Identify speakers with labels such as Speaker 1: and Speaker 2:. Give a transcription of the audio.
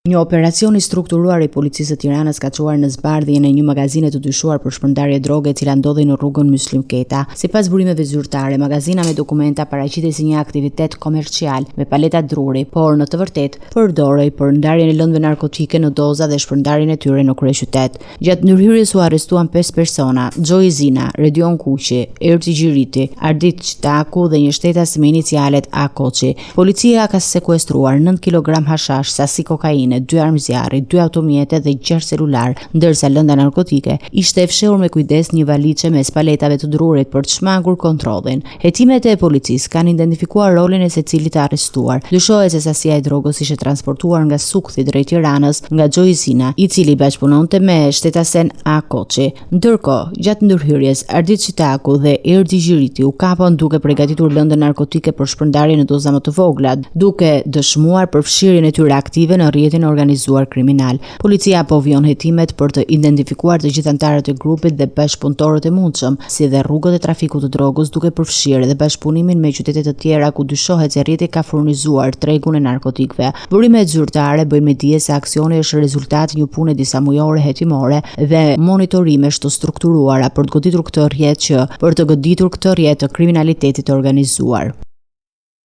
Speaker 1: Një operacion i strukturuar i Policisë së Tiranës ka çuar në zbardhjen e një magazine të dyshuar për shpërndarje droge e cila ndodhej në rrugën Myslym Keta. Sipas burimeve zyrtare, magazina me dokumenta paraqitej si një aktivitet komercial me paleta druri, por në të vërtetë përdorej për ndarjen e lëndëve narkotike në doza dhe shpërndarjen e tyre në kryeqytet. Gjatë ndërhyrjes u arrestuan 5 persona, Xhoi Zina, Redion Kuqi, Erti Gjiriti, Ardit Çitaku dhe një shtetas me inicialet A Koçi. Policia ka sekuestruar 9 kilogram hashash, sasi kokaine, 2 armë zjarri, 2 automjete dhe 6 celular, ndërsa lënda narkotike ishte e fshehur me kujdes në një valixhe mes paletave të drurit për të shmangur kontrollin. Hetimet e policisë kanë identifikuar rolin e secilit të arrestuar. Dyshohet se sasia e drogës ishte transportuar nga Sukthi drejt Tiranës nga Xhoi Zina, i cili bashkëpunonte me shtetasen A Koçi. Ndërkohë, gjatë ndërhyrjes, Ardit Çitaku dhe Erdi Gjiriti u kapën duke përgatitur lëndën narkotike për shpërndarje në doza më të vogla, duke dëshmuar përfshirjen e tyre aktive në rrjetin e organizuar kriminal. Policia po vijon hetimet për të identifikuar të gjithë anëtarët e grupit dhe bashkëpunëtorët e mundshëm, si dhe rrugët e trafikut të drogës, duke përfshirë edhe bashkëpunimin me qytete të tjera ku dyshohet se rrjeti ka furnizuar tregun e narkotikëve. Burimet zyrtare bëjnë me dije se aksioni është rezultat i një pune disamujore hetimore dhe monitorimesh të strukturuara për të goditur këtë rrjet që për të goditur këtë rrjet të kriminalitetit të organizuar.